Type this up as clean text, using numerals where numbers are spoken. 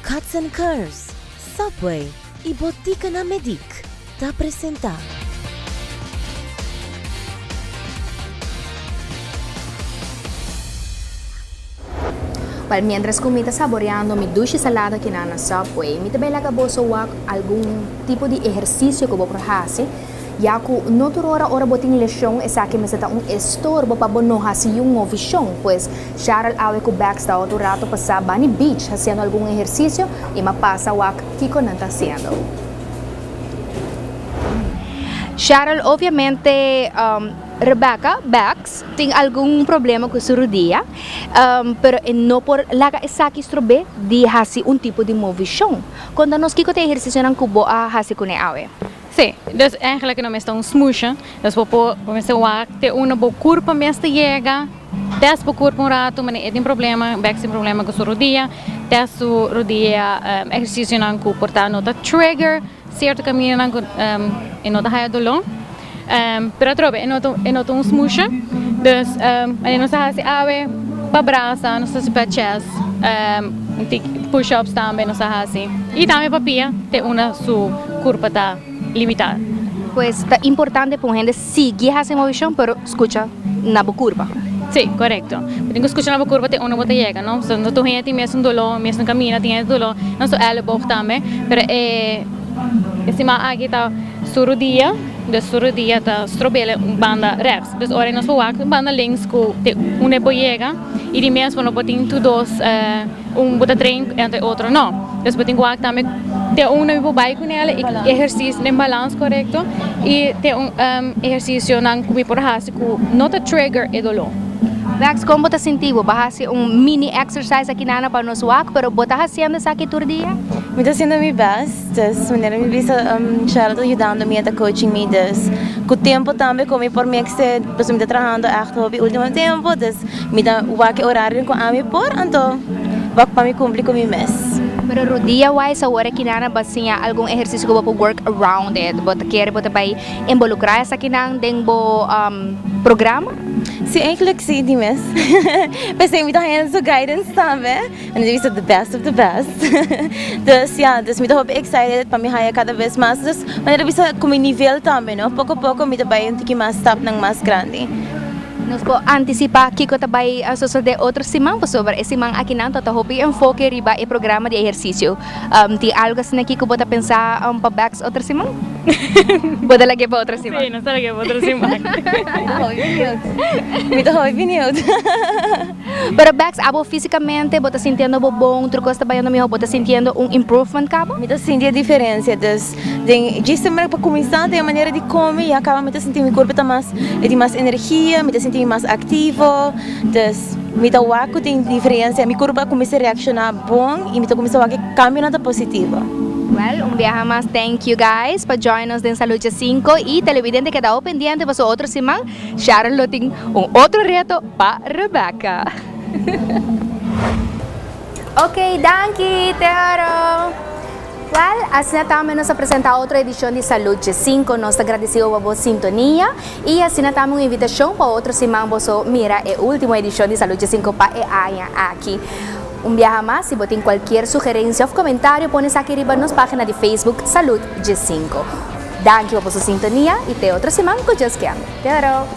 Cuts and Curves, Subway y Botica na Medic ta presenta. Well, mientras cu mi ta saboreando mi dushi salada kinan na Subway, mi ta bay laga boso wak algun tipo di ehercicio cu bo por haci, ya cu no tur ora ora bo tin lesion esaki mester ta un estorbo pa bo no haci yun movicion. Pues, Sharel awe cu Bex ta otro rato pasa bani beach haciendo algun ehercicio y m'a pasa wak kico nan ta haciendo. Sharel, obviamente Rebecca, Bex, tin algun problema cu su rudia, pero e no por laga esaki strob'é di haci un tipo di movicion. Conta nos kico ta e ehercicionan cu bo a haci cune awe? Sí, dus eigenlijk no mester un smoesje, dus bo por bo mester wak te unda bo curpa mester yega, test bo curpa un rato, manera e tin problema, Bex tin problema cu su rodia, test su rodia, ehercicionan cu por ta no ta trigger cierto camindanan cu e no ta haya dolor, pero atrobe e no ta e no ta un smoesje, dus manera nos ta haci awe pa brasa, nos ta haci pa chest, un tiki push ups tambe nos ta haci y tambe pa pia te unda su curpa ta limita. Pues ta importante pa un hende sigui haci movicion pero scucha na bo curpa. Si, corecto. Bo tin cu scucha na bo curpa te unda bo ta yega, no? So, no tur hende tin mesun dolor, mesun camina, tin hende dolor na su elleboog tambe, pero e siman aki ta su rodia, dus su rodia ta strobele un banda rechts. Dus ora nos por wak un banda links cu te unda e por yega y di mes bo no por tin tur dos un bo ta train entre otro no. Dus bo tin cu wak tambe te unda mi por bay cu nel y ehercicio den balans corecto y te un ehercicionan cu mi por haci cu no ta trigger e dolor. Max, con bo ta sinti bo? Bo a haci un mini exercise aki nana pa nos wak, pero bo ta haciendo esaki tur dia? Mi ta haciendo mi best, dus manera mi bisa Charlotte ta yudando mi, e ta coaching mi, dus cu tempo tambe cu mi por mix e, pasobra mi ta trahando echt hopi ultimo tempo, dus mi ta wak e horario cu ami por, anto wak pa mi cumpli cu mi mes. Pero rodia wise awor aki nana bo a siña algun ehercicio cu bo por work around it? Bo ta kere bo ta bay involucra esakinan den bo programa? Si, eigenlijk si, di mes. P'esei mi ta haña su guidance tambe. En di bisa the best of the best. Dus ya, dus mi ta hopi excited pa mi haña kada bes mas. Dus manera bisa ku mi nivel tambe no, poko poko mi ta bai un tiki mas stapnan mas grandi. Nos por antisipá kiko ta bai sosodé otro siman pasobra e siman akinan ta ta hopi enfoke riba e programa di ehersisio. Tin algu asina aki ku bo ta pensa pa bèks otro siman? Bo ta lag'é pa otro siman? Sí, nos ta lag'é pa otro siman. Mi ta hopi beniut. Mi ta hopi beniut. Pero bèks, abo físikamente bo ta sintiendo bo bon, tur kos ta bayendo mihó, bo ta sintiendo un improvement kaba? Mi ta sinti e diferensia. Dus den djis temor pa kuminsá den e manera di kome ya kaba mi ta sinti mi kurpo ta mas, e tin mas energia, mi ta sinti mi mas aktivo. Dus mi ta wak ku tin diferensia, mi kurpo a kuminsá reakshoná bon i mi ta kuminsá wak e kambionan ta positivo. Well, un biaha mas thank you guys pa join nos den Salud Djasinko i televidente keda awo pendiente pasobra otro siman Sharon lo tin un otro reto pa Rebecca. Ok, danki Teoro. Well, asina tambe nos a presenta otro edicion di Salud Djesinco. Nos ta gradecido pa bo sintonia y asina tambe un invitacion pa otro siman boso mira e ultimo edicion di Salud Djesinco pa e aña aki. Un biaha mas, si bo tin cualkier sugerencia of comentario pone esaki riba nos pagina di Facebook Salud Djesinco. Danki pa boso sintonia y te otro siman cu Dios kier. Teoro!